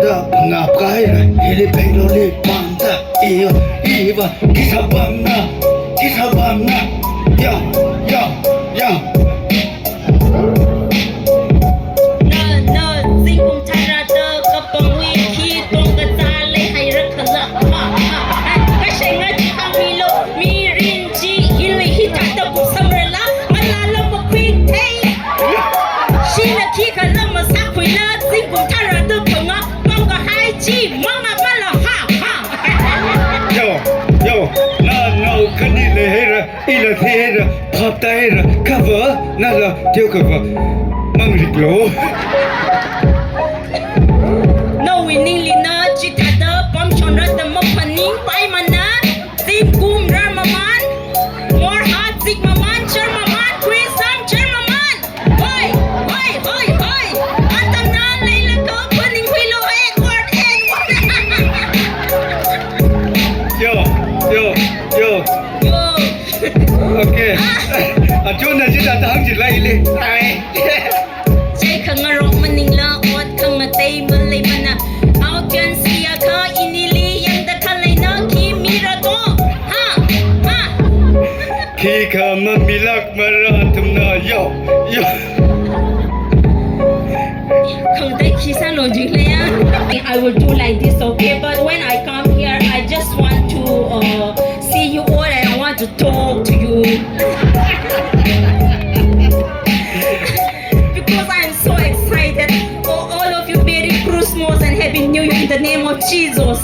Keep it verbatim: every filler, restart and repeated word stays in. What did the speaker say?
da ngap kahaira, hili Bangalore li pamda, iva, iva, kisa pamna, kisa pamna, ya, ya, ya. Na, na, zingkum tharāda kapangwui khi tongkazā leihaira khala. Ha, ha, ha. Kashai ngahānmilu, mirin chi hili hithāda kupsamrala, malala makhui thei. Shina khikhala masākhuila, zingkum tharāda phangā pamkahai chi mangā mala, ha, ha. Yo, yo, na nao khani leihaira, ila theihaira, phaptāhaira, kava, nala, teo kava, mangriklo. Nawui ningli na chithāda pamshonra da maphaningpaimana, zingkum rarmaman, morhat zikmaman, charmaman, khuisam charmaman. Hoi, hoi, hoi, hoi. Atam na leilaga phaningkhuilu, N word, N word. Yo, yo, yo. Yo. Okay. Achonna chithāda hāngchilaile. Ai. Chai khangarok maningla, ot khangatei maleimana. Audience ya kha inili yangda khalei na khi mira to. Ha, ha. Khikha mamilakmara athumna, yo, yo. Khangatei khi sālu jikle ya. I will do like this, okay? But when I come here, I just want to, uh, see you all and I want to talk to you. Because I'm so excited. For all of you, Merry Christmas and Happy New Year in the name of Jesus.